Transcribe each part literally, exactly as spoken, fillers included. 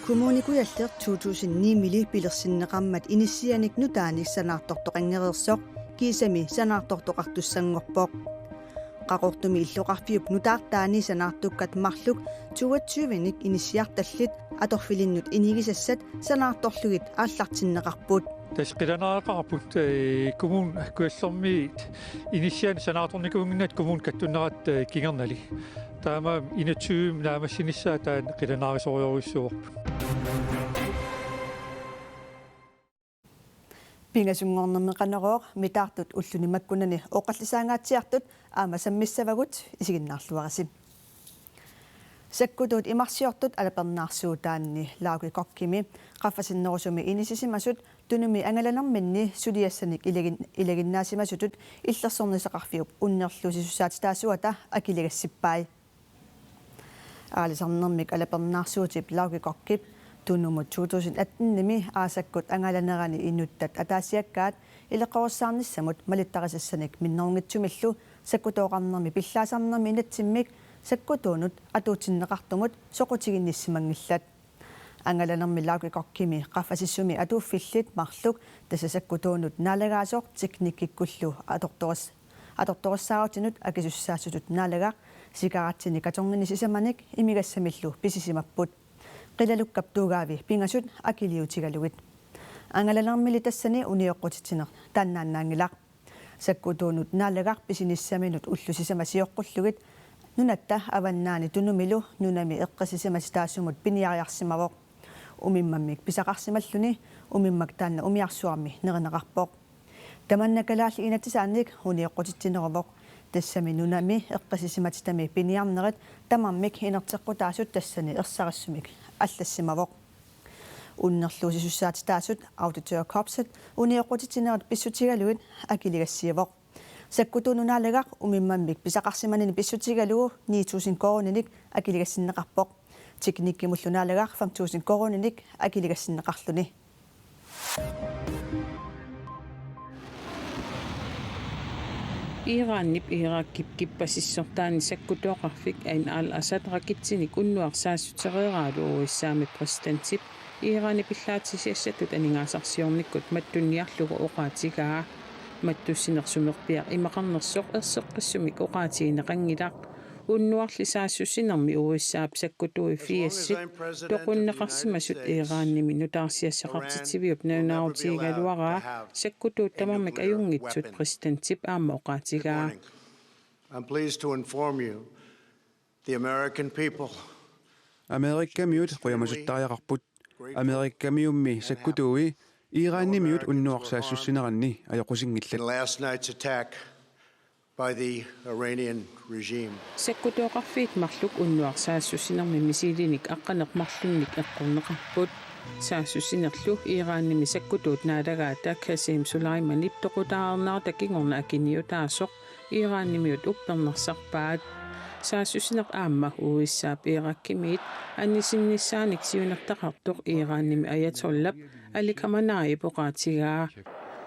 Kommune Kujalleq to tusind ni-mili pilersinneqarmat inissianik nutaanik sanaartortoqanngereersoq kiisami sanaartortoqartussanngorpoq. Qaqortumi illoqarfiup nutaartaani sanaartukkat marluk toogtyvenik inissiartallit atorfilinnut inigisassat sanaartorlugit aallartinneqarput. Tassa qilanaaqarput, eh, Kommune Kujallermi inissianik sanaartornikuunnginnakku kommunip kattunnerata, eh, kingornali. Taamaammat enogtyve naammassinissaa taanna qilanaarisorisorujussuuarput. Pingasunngornermi Qanorooq mitaartut ulluni makkunani oqallisaangaatsiartut aamma sammissavagut, isiginnaarluarisi. Sakkutuut imarsiortut alapernaarsuutaanni Lauge Kochimi qaffasinnerusumi inissisimasut Tunumi angalanerminni suliassanik ilagin-, ilaginnaasimasutut Illersornissaqarfiup unnerluusisussaatitaasuata akiligassippai. Aalisarnermik alapernaarsuutip Lauge Kochip Tunumut to tusind atten-imi aasakkut angalanerani inuttat ataasiakkaat ileqqorissaarnissamut malittarisassanik minnerunngitsumillu sakkutooqarnermi pillaasarnermi inatsimmik sakkutuunut atuutsinneqartumut soqutiginnissimanngillat. Angalanermi Lauge Kochimi qaffasissumi atuuffillit marluk tassa sakkutuunut naalagaasoq teknikkikkullu atortoris-, atortorissaarutinut akisussaassutut naalagaq sikaratsinik katornini sisamanik imigassamillu pisisimapput. Qilalukkap tuugaavi pingasut akiliutigalugit. Angalanermili tassani unioqqutitsineq taannaannaanngilaq. Sakkutuunut naalagaq pisinissaminut ullut sisamat sioqqullugit nunatta avannaani Tunumilu nunami eqqissisimatitaasumut piniariarsimavoq. Umimmammik pisaqarsimalluni, umimmak taanna umiarsuarmi nerineqarpoq. Tamanna Kalaallit Inatsisaannik unioqqutitsineruvoq. Tassami nunami eqqissisimatitami piniarnerit tamarmik inerteqqutaasut tassani ersarissumik allassimavoq. Unnerluusisussaatitaasut Auditørkorpset unioqqutitsinerit pissutigalugit akiligassiivoq. Sakkutuunut naalagaq umimmammik pisaqarsimanini pissutigalugu ni tusind koruuninik akiligassinneqarpoq. Teknikkimullu naalagaq fem tusind koruuninik akiligassinneqarluni. Iranip Irakip kippasissortaani sakkutooqarfik Ain al-Asad raketsinik unnuaq saassutereeraalu U S A-mi præsidentip Iranip illaatisiassatut aningaasarsiornikkut mattunniarlugu oqaatigaa. Mattussineq sumerpiaq imaqarnersoq erseqqissumik oqaatigineqanngilaq. Unnuarli saassussinermi U S A-p sakkutuui firsit toqunneqarsimasut Iranimi nutaarsiassaqartitsiviup nalunaarutigigaluaraa sakkutuut tamarmik ajunngitsut, præsidentip aamma oqaatigaa. I'm pleased to inform you, the American people, Amerikamiut qujamasuttariaqarput. Amerikamiummi sakkutuui Iranimiut unnuaq saassussineranni ajoqusinngillat. In last night's attack by the Iranian regime. Sakkutooqarfiit marluk unnuaq saassussinermi missiilinik aqqaneq-marlunnik eqqorneqarput. Saassussinerlu Iranimi sakkutuut naalagaata Qasem Soleimanip toqutaarnaarta kingorna akiniutaasoq Iranimiut uppernarsarpaat. Saassussineq aamma U S A-p Irakimiit anisinnissaanik siunertaqartoq Iranimi ayatollap Ali Khameneip oqaatigaa.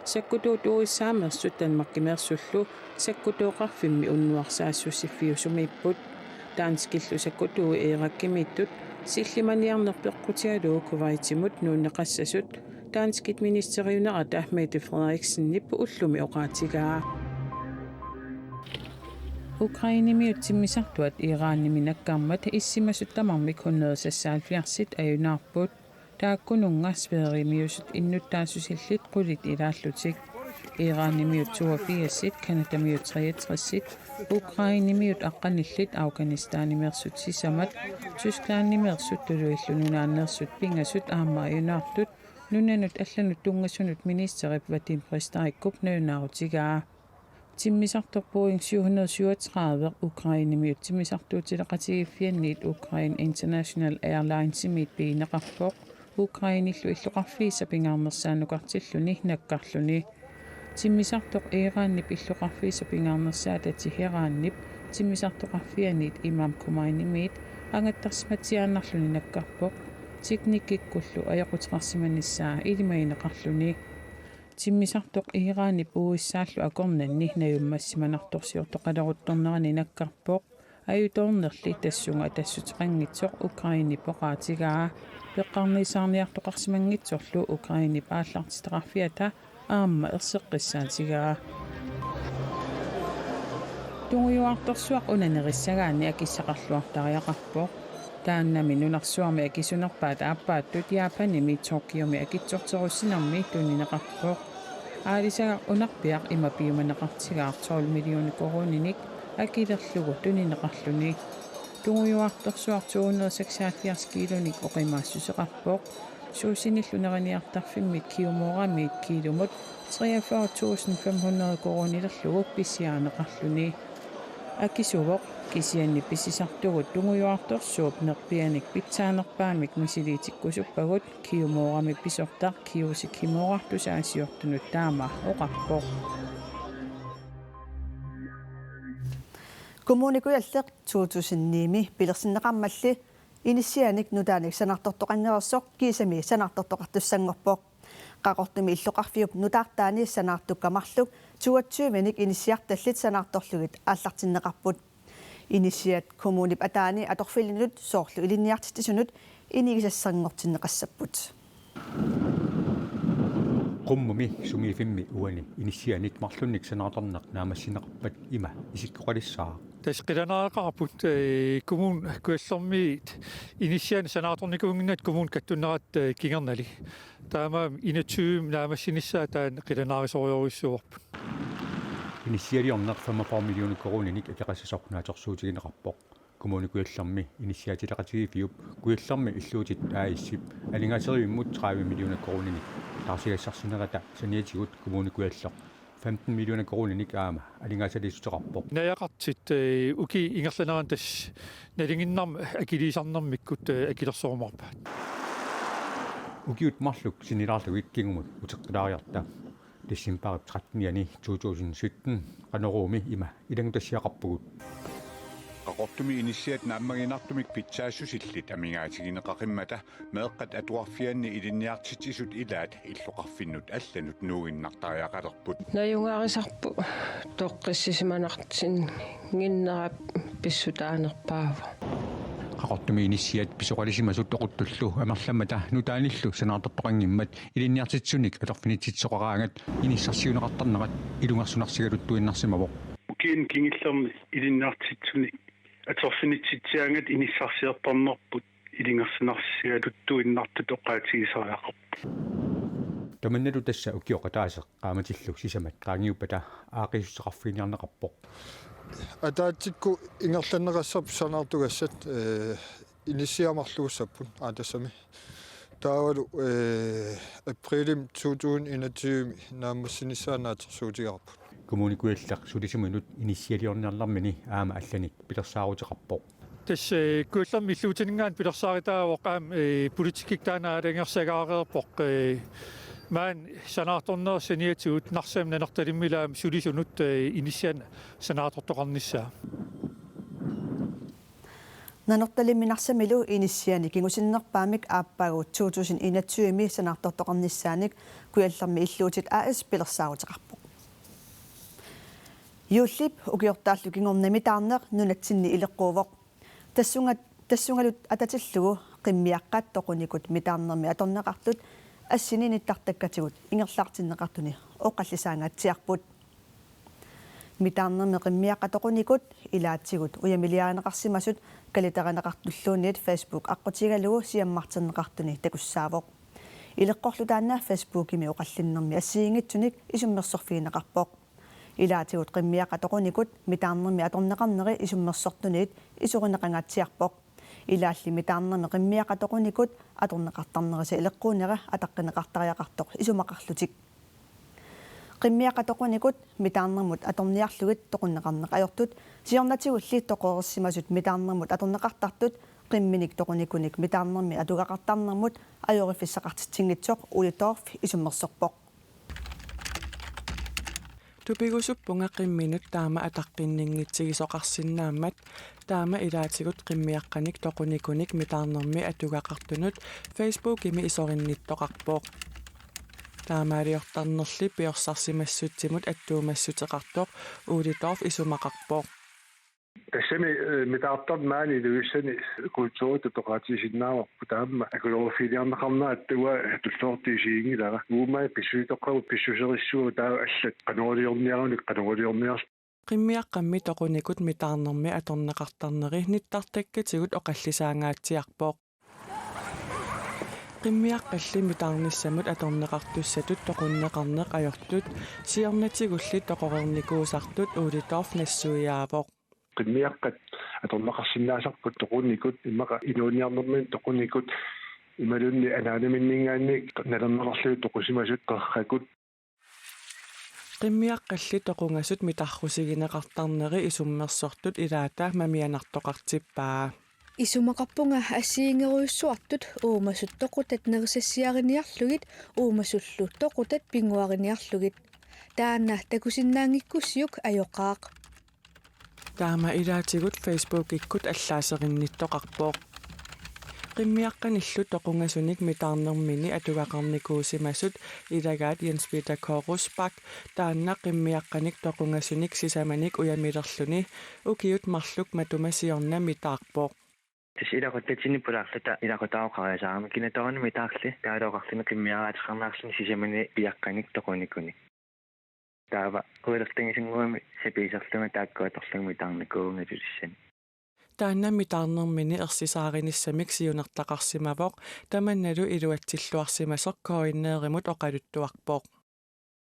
Sakkutuut U S A-meersut Danmarkimeersullu sakkutooqarfimmi unnuaq saassussiffiusumiipput. Danskillu sakkutuui Irakimiittut sillimaniarneq peqqutigalugu Kuwaitimut nuunneqassasut danskit ministeriunerata Mette Frederiksenip ullumi oqaatigaa. Ukrainemiut timmisartuat Iranimi nakkarmat issimasut tamarmik hundrede seksoghalvfjerdsit ajunaarput. Taakkununnga Sverigemiusut innuttaassusillit qulit ilaallutik. Iranimiut toogfirsit, Canadamiut treogtressit, Ukrainemiut aqqanillit Afghanistanimeersut sisamat, Tysklandimeersut tuluillu nunaanneersut pingasut aamma ajunaartut, nunanut allanut tunngasunut ministerip Vadim Prystaikkup nalunaarutigaa. Timmisartoq Boeing syv hundrede syvogtredive Ukrainemiut timmisartuutileqatigiiffianniit Ukraine International Airlinesimiit pigineqarpoq, Ukrainellu illoqarfiisa pingaarnersaannukartilluni nakkarluni. Timmisartoq Iranip illoqarfiisa pingaarnersaata Teheranip timmisartoqarfianiit Imam Khomeinimiit angattarsimatsiaannarluni nakkarpoq, teknikkikkullu ajoquteqarsimanissaa ilimagineqarluni. Timmisartoq Iranip U S A-llu akornanni najummassimanartorsiortoqaleruttornerani nakkarpoq. Ajutoornerli tassunga tassuteqanngitsoq Ukrainep oqaatigaa. Peqqarniisaarniartoqarsimanngitsorlu Ukrainep aallartitaqarfiata aamma erseqqissaatigaa. Tungujuartorsuaq una nerissagaanni akissaqarluartariaqarpoq. Taannami nunarsuarmi akisunerpaat aappaattut Japanimi Tokyomi akitsorterussinermi tunineqarpoq. Aalisagaq unarpiaq ima piumaneqartigaaq tolv millioner koruuninik akilerlugu tunineqarluni. Tungujuartorsuaq to hundrede seksoghalvfjerds kiilunik oqimaassuseqarpoq. Suusinillu neriniartarfimmit Kiumoramiit kiilumut treogfyrre tusind fem hundrede koruunilerlugu pisiarineqarluni. Akisuvoq, kisianni pisisartugut tungujuartorsuup nerpianik pitsaanerpaamik misiliitikkusuppagut, Kiumorami pisortaq Kiusi Kimora tusagassiortunut taama oqarpoq. Kommune Kujalleq to tusind ni-mi pilersinneqarmalli inissianik nutaanik sanaartortoqanngitsoq kiisami sanaartortoqartussanngorpoq. Qaqortumi illoqarfiup nutaartaani sanaartukka marluk toogtyvenik inissiartallit sanaartorlugit aallartinneqarput. Inissiat kommunip ataani atorfillinut soorlu ilinniartitsisunut inigisassanngortinneqassapput. Qummumi sumiiffimmi uani inissianik marlunnik sanaartorneq naammassineqarpat ima isikkoqalissaaq. Tassa qilanaariaqarput, eh, Kommune Kujallermiit inissianik sanaartornikuunnginnakku kommunit kattunnerat, eh, kingornali. Taamaammat enogtyve naammassinissaa taanna qilanaarisorisorujussuuarput. Inissialiorneq femogfyrre millioner koruuninik akeqassasoq naatsorsuutigineqarpoq. Kommune Kujallermi inissiaatileqatigiiffiup Kujallermi Illuutit A/S-ip aningaaserivimmut tredive millioner koruuninik taarsigassarsinerata saniatigut Kommune Kujalleq femten millioner koruuninik aamma aningaasaliissuteqarpoq. Najaqartut, eh, ukiup ingerlanerani tassa nalinginnarmi akiliisarnermikkut, eh, akilersorumaarpaat. Ukiut marluk sinnilaarlugit kingumut uteqqilaariarta. Decembarip trettenianni to tusind sytten Qanoruumi ima ilanngutassiaqarpugut. Qaqortumi inissiat naammaginartumik pitsaassusillit amigaatigineqaqimmata meeqqat atuarfianni ilinniartitsisut ilaat illoqarfinnut allanut nuuinnartariaqalerput. Najugaarisarput toqqissisimanartinnginnerap pissutaanerpaavoq. Qaqortumi inissiat pisoqalisimasut oquttullu amerlammata nutaanillu sanaartortoqanngimmat ilinniartitsisunik atorfinitsitsisoqaraangat inissarsiuneqartarnerat ilungersunarsigaluttuinnarsimavoq. Ukiuni kingullerni ilinniartitsisunik atorfinitsitsiaangat inissarsiortarnerput ilungersunarsigaluttuinnartutut oqaatigisariaqarpoq. Tamannalu tassa ukioq ataaseq qaammatillu sisamat qaangiuppata aaqqiissuteqarfiginiarneqarpoq. Ataatsikkut ingerlanneqassarput sanaartugassat, eh, inissiat marluussapput aatassami. Taavalu, eh, aprilimi to tusind enogtyve naammassinissaa naatsorsuutigaarput. Kommune Kujalleq sulisimanut inissialiorniarnermini aamma allanik pilersaaruteqarpoq. Tassa, eh, Kujallermi Illuutininngaanniit pilersaarutaavoq aamma, eh, politikkikkut taanna aalajangersagaareerpoq, eh, maani sanaartornerup saniatigut Narsami Nanortalimmilu aamma sulisunut, eh, inissianik sanaartortoqarnissaa. Nanortalimmi Narsamilu inissianik kingusinnerpaamik aappaagu to tusind enogtyve-mi sanaartortoqarnissaanik Kujallermi Illuutit A/S pilersaaruteqarpoq. Juullip ukiortaallu kingorna mitaarneq nunatsinni ileqquuvoq. Tassunga-, tassungalu atatillugu qimmiaqqat toqunikut mitaarnermi atorneqartut assini nittartakkatigut ingerlaartinneqartuni oqallisaangaatsiarput. Mitaarnermi qimmiaqqat toqunikut ilaatigut ujamiliarineqarsimasut kaliterineqartulluunniit Facebook aqqutigalugu siammarterneqartuni takussaavoq. Ileqqorlu taanna Facebookimi oqallinnermi assigiinngitsunik isummersorfigineqarpoq. Ilaatigut qimmiaqqat toqunikut mitaarnermi atorneqarneri isummersortuniit isorineqangaatsiarpoq. Ilaalli mitaarnermi qimmiaqqat toqunikut atorneqartarnerisa ileqquunera ataqqineqartariaqartoq isumaqarlutik. Qimmiaqqat toqunikut mitaarnermut atorniarlugit toqunneqarneq ajortut siornatigulli toqoreersimasut mitaarnermut atorneqartartut qimminik toqunikunik mitaarnermi atugaqartarnermut ajoriffissaqartitsinngitsoq Ole Dorph isummersorpoq. Tupigusuppunga qimminut taama ataqqinninngitsigisoqarsinnaammat, taama ilaatigut qimmiaqqanik toqunikunik mitaarnermi atugaqartunut Facebookimi isorinnittoqarpoq. Taamaaliortarnerli piorsarsimassutsimut attuumassuteqartoq Ole Dorph isumaqarpoq. Tassami, eh, mitaartarneq maani Ilulissani kulturitut oqaatigisinnaagaluarput, taama akuleruffigineqarnera aamma tulluartoq isiginngilara. Uuma pissusitoqqagut pissuserissuagut, taava allat qanoq iliorniarunik qanoq iliorniarlutik. Qimmiaqqammi toqunikut mitaarnermi atorneqartarneri nittartakkatigut oqallisaangaatsiarpoq. Qimmiaqqalli mitaarnissamut atorneqartussatut toqunneqarneq ajortut siornatigulli toqoreernikuusartut Ole Dorph nassuiaavoq. Qimmiaqqat atorneqarsinnaasarput toqunikut, immaqa inuuniarnermini toqunikut, imaluunniit anaanaminninngaanniit nalorninngorlugit toqusimasut qerrakut. Qimmiaqqalli toqungasut mitarrusigineqartarneri isummersortut ilaata mamianartoqartippaa. Isumaqarpunga assigiinngitsorujussuartut uumasut toqutat nerisassiariniarlugit uumasullu toqutat pinnguariniarlugit. Taanna takusinnaanngikkussiuk ajoqaaq. Taama ilaatigut Facebookikkut allaaserinnittoqarpoq. Qimmiaqqanillu toqungasunik mitaarnermini atugaqarnikuusimasut ilagaat Jens Peter Korusbak, taanna qimmiaqqanik toqungasunik sisamanik ujamilerluni ukiut marluk matuma siorna mitaarpoq. Tassa ilaquttatsinni pulaarluta ilaquttat oqariasaarami, kina taanna mitaarli, taavalu oqarluni qimmiaraateqarneqarluni sisamani piaqqanik toqunikunik. Taava quilertangisunnguamik sapiiserlunga taakku atorlugit mitaarnikuuvunga Ilulissani. Taanna mitaarnermini ersisaarinissamik siunertaqarsimavoq, tamannalu iluatsilluarsimasoq K N R-imut oqaluttuarpoq.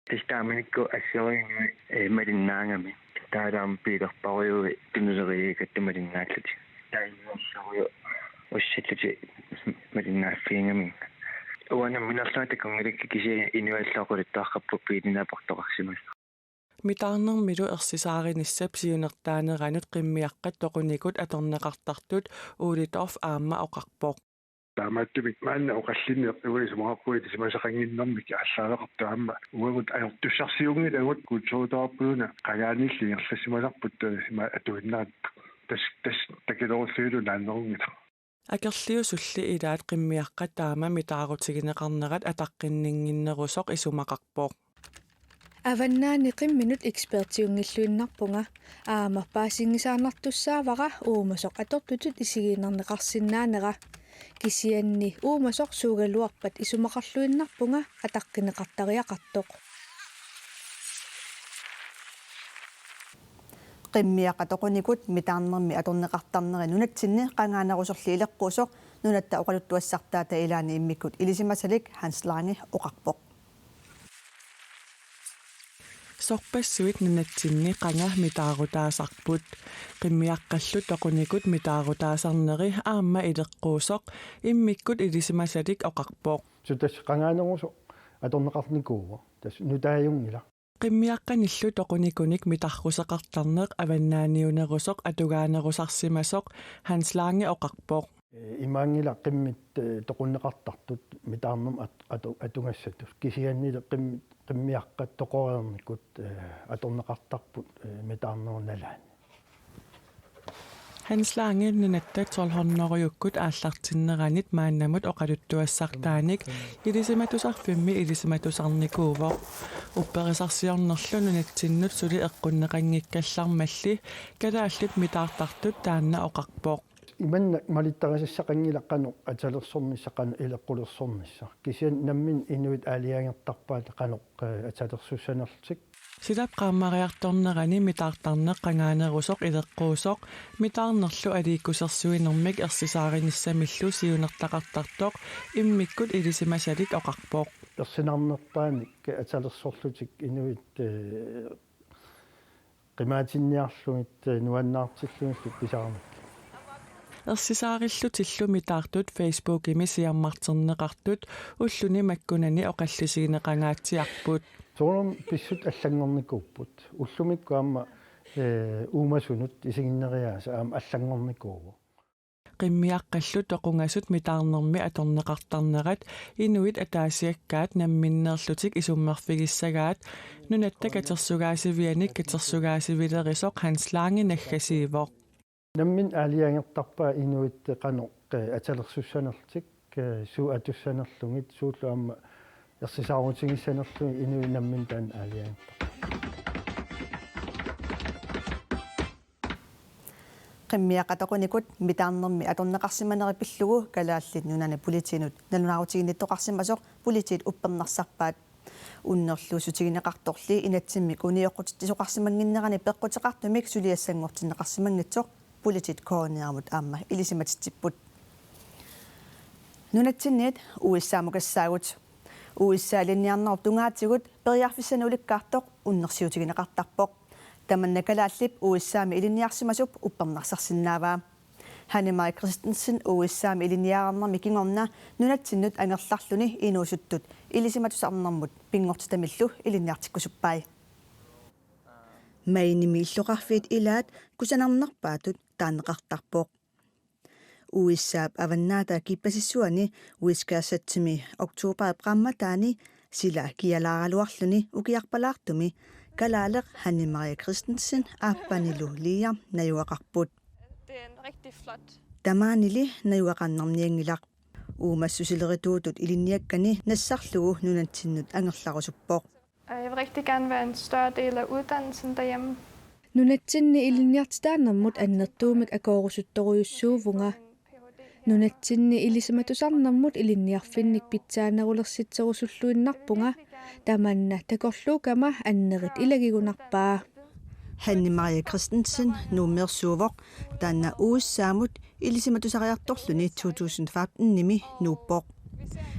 Tassa taamanikkut assoriinnaat, eh, malinnaagami. Taavalu aamma biilerparujuit tunuliarigakku malinnaallutik. Taava inuussaruju ussallutik malinnaaffigigamik. Uanga nammineerlunga takunngilakka, kisianni inuillu oqaluttuaqqapput biilinaaportoqarsimasut. Mitaarnermilu ersisaarinissap siunertaaneranut qimmiaqqat toqunikut atorneqartartut Ole Dorph aamma oqarpoq. Taamaattumik maanna oqallinneq uanga isumaqarpunga ilisimasaqannginnermik aallaaveqartoq, aamma uagut ajortussarsiunngilagut, kulturitaarpuluna qangaaniilli ingerlassimasarput, taava ima atuinnarput. Tassa, tassa takilerullugulu naannerunngilaq. Akerliusulli ilaat qimmiaqqat taama mitaarutigineqarnerat ataqqinninnginnerusoq isumaqarpoq. Avannaani qimminut ekspertiunngilluinnarpunga, aamma paasinngisaannartussaavara uumasoq atortutut isigiinnarneqarsinnaanera. Kisianni uumasoq suugaluarpat isumaqarluinnarpunga ataqqineqartariaqartoq. Qimmiaqqat toqunikut mitaarnermi atorneqartarneri nunatsinni qangaanerusorli ileqquusoq nunatta oqaluttuassartaata ilaani immikkut ilisimasalik Hans Lange oqarpoq. Sorpassuit nunatsinni qanga mitaarutaasarput. Qimmiaqqallu toqunikut mitaarutaasarneri aamma ileqquusoq immikkut ilisimasalik oqarpoq. Suu, tassa qangaanerusoq atorneqarnikuuvoq. Tassa nutaajunngilaq. Qimmiaqqanillu toqunikunik mitarruseqartarneq avannaaniunerusoq atugaanerusarsimasoq Hans Lange oqarpoq. Eh, imaanngilaq qimmit, eh, toqunneqartartut mitaarnermut at-, atu-, atugassatut. Kisiannili qim-, qimmiaqqat toqoreernikut, eh, atorneqartarput, eh, mitaarnerup nalaani. Hans Lange nunatta tolv hundredejukkut aallartinneranit maannamut oqaluttuassartaanik Ilisimatusarfimmi ilisimatusarnikuuvoq. Upperisarsiornerlu nunatsinnut suli eqqunneqanngikkallarmalli kalaallit mitaartartut taanna oqarpoq. Imannak malittarisassaqanngilaq qanoq atalersornissaq, qanoq ileqqulersornissaq. Kisianni namminneq inuit aalajangertarpaat qanoq, eh, atalersussanerlutik. Silap qaammariartornerani mitaartarneq qangaanerusoq ileqquusoq mitaarnerlu aliikkusersuinermik ersisaarinissamillu siunertaqartartoq immikkut ilisimasalik oqarpoq. Ersinarnerpaanik atalersorlutik inuit, eh, qimaatinniarlugit, eh, nuannaartillugillu pisaramikkit. Ersisaarillutillu mitaartut Facebookimi siammarterneqartut ulluni makkunani oqallisigineqangaatsiarput. Soorunami pissutsit allanngornikuupput. Ullumikkut aamma, eh, uumasunut isiginneriaaseq aamma allanngornikuuvoq. Qimmiaqqallu toqungasut mitaarnermi atorneqartarnerat inuit ataasiakkaat namminneerlutik isummerfigissagaat nunatta katersugaasivianik katersugaasivilerisoq Hans Lange naggasiivoq. Namminneq aalajangertarpaat inuit qanoq, eh, atalersussanerlutik, eh, suut atussanerlugit, suullu aamma ersisaarutigissanerlugit, inuit namminneq taanna aalajangertarpaat. Qimmia qatoqunikut mitaarnermi atorneqarsimaneri pillugu Kalaallit Nunaanni politiinut nalunaarutiginnittoqarsimasoq politiit uppernarsarpaat. Unnerluussutigineqartorli inatsimmik unioqqutitsisoqarsimannginnerani peqquteqartumik suliassanngortinneqarsimanngitsoq politiit K N R-imut aamma ilisimatitsipput. Nunatsinniit U S A-mukassaagut. U S A ilinniarnerup tungaatigut periarfissanik ulikkaartoq unnersiutigineqartarpoq. Tamanna kalaallip U S A-mi ilinniarsimasup uppernarsarsinnaavaa. Hanne Marie Christensen U S A-mi ilinniarnermi kingorna nunatsinnut angerlarluni inuusuttut ilisimatusarnermut pinngortitamillu ilinniartikkusuppai. Mainemi illoqarfiit ilaat kusanarnerpaatut taaneqartarpoq. U S A-p avannaata kippasissuani Wiscassetimi oktoberip qaammataani sila kialaaraluarluni ukiarpalaartumi kalaaleq Hanne Marie Christensen aappanilu Liam najugaqarput. Det er en rigtig flot. Tamaanili najugaqarnarnianngilaq. Uumassusilerituutut ilinniakkani nassarlugu nunatsinnut angerlarusuppoq. Og jeg vil rigtig gerne være en større del af uddannelsen derhjemme. Nunatsinni ilinniartitaanermut annertuumik akoorusuttorujussuuvunga. Nunatsinni ilisimatusarnermut ilinniarfinnik pitsaanerulersitserusulluinnarpunga, tamanna takorluukkama annerit ilagigunarpaa. Hanne Marie Christensen Nuummeersuuvoq, taanna U S A-mut ilisimatusariartorluni to tusind femten-imi nuuppoq.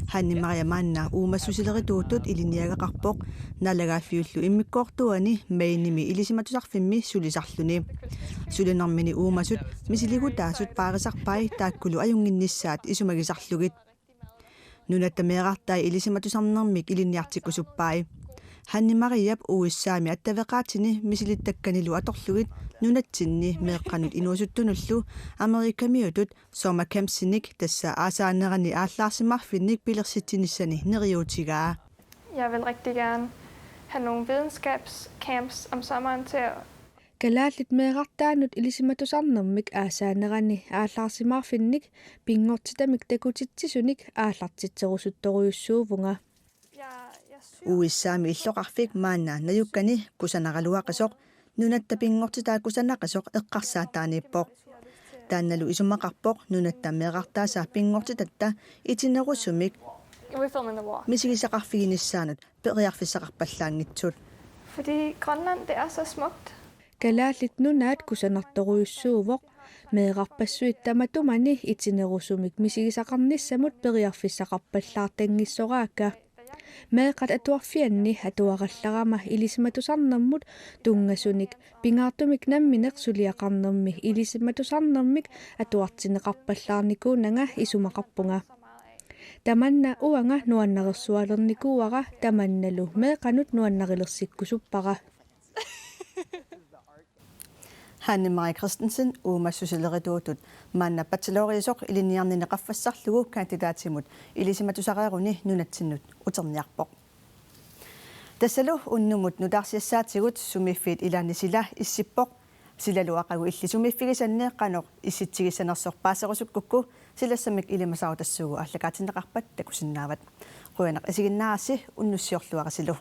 Hanne Marie maanna uumassusilerituutut ilinniagaqarpoq, naalagaaffiullu immikkoortuani Mainemi ilisimatusarfimmi sulisarluni. Sulinermini uumasut misiligutaasut paarisarpai taakkulu ajunnginnissaat isumagisarlugit. Nunatta meerartai ilisimatusarnermik ilinniartikkusuppai. Hanne Mariep U S A-mi attaveqaatini misilittakkanilu atorlugit nunatsinni meeqqanut inuusuttunullu Amerikamiutut sommercampsinik, tassa aasaanerani aallaarsimaarfinnik pilersitsinissani, neriuutigaa. Jeg vil rigtig gerne have nogle videnskabscamps om sommeren til at. Kalaallit meerartaannut ilisimatusarnermik aasaanerani aallaarsimaarfinnik pinngortitamik takutitsisunik aallartitserusuttorujussuuvunga. U S A-mi illoqarfik maanna najukkani kusanaraluaqisoq, nunatta pinngortitaa kusanaqisoq eqqarsaataaniippoq. Taannalu isumaqarpoq nunatta meerartaasa pinngortitatta itinerusumik misigisaqarfiginissaannut periarfissaqarpallaanngitsut. Fordi Grønland, det er så smukt. Kalaallit Nunaat kusanartorujussuuvoq, meerarpassuit tamatumani itinerusumik misigisaqarnissamut periarfissaqarpallaartanngitsoraakka. Meeqqat atuarfianni atuarallarama ilisimatusarnermut tunngasunik, pingaartumik nammineq suliaqarnermi ilisimatusarnermik atuartinneqarpallaarnikuunanga isumaqarpunga. Tamanna uanga nuannarersualernikuuara, tamannalu meeqqanut nuannarilersikkusuppara. Hanne Marie Christensen uumassusilerituutut maanna bacheloriusoq ilinniarnini qaffassarlugu kandidaatimut ilisimatusareeruni nunatsinnut uterniarpoq. Tassalu unnummut nutaarsiassaatigut sumiiffiit ilaanni sila issippoq. Silalu aqagu illit sumiiffigisanni qanoq issitsigissanersoq paaserusukkukku, silassamik ilimasaarut tassuugu aallakaatinneqarpat takusinnaavat. Qujanaq isiginnaarassi, unnussiorluarisilu.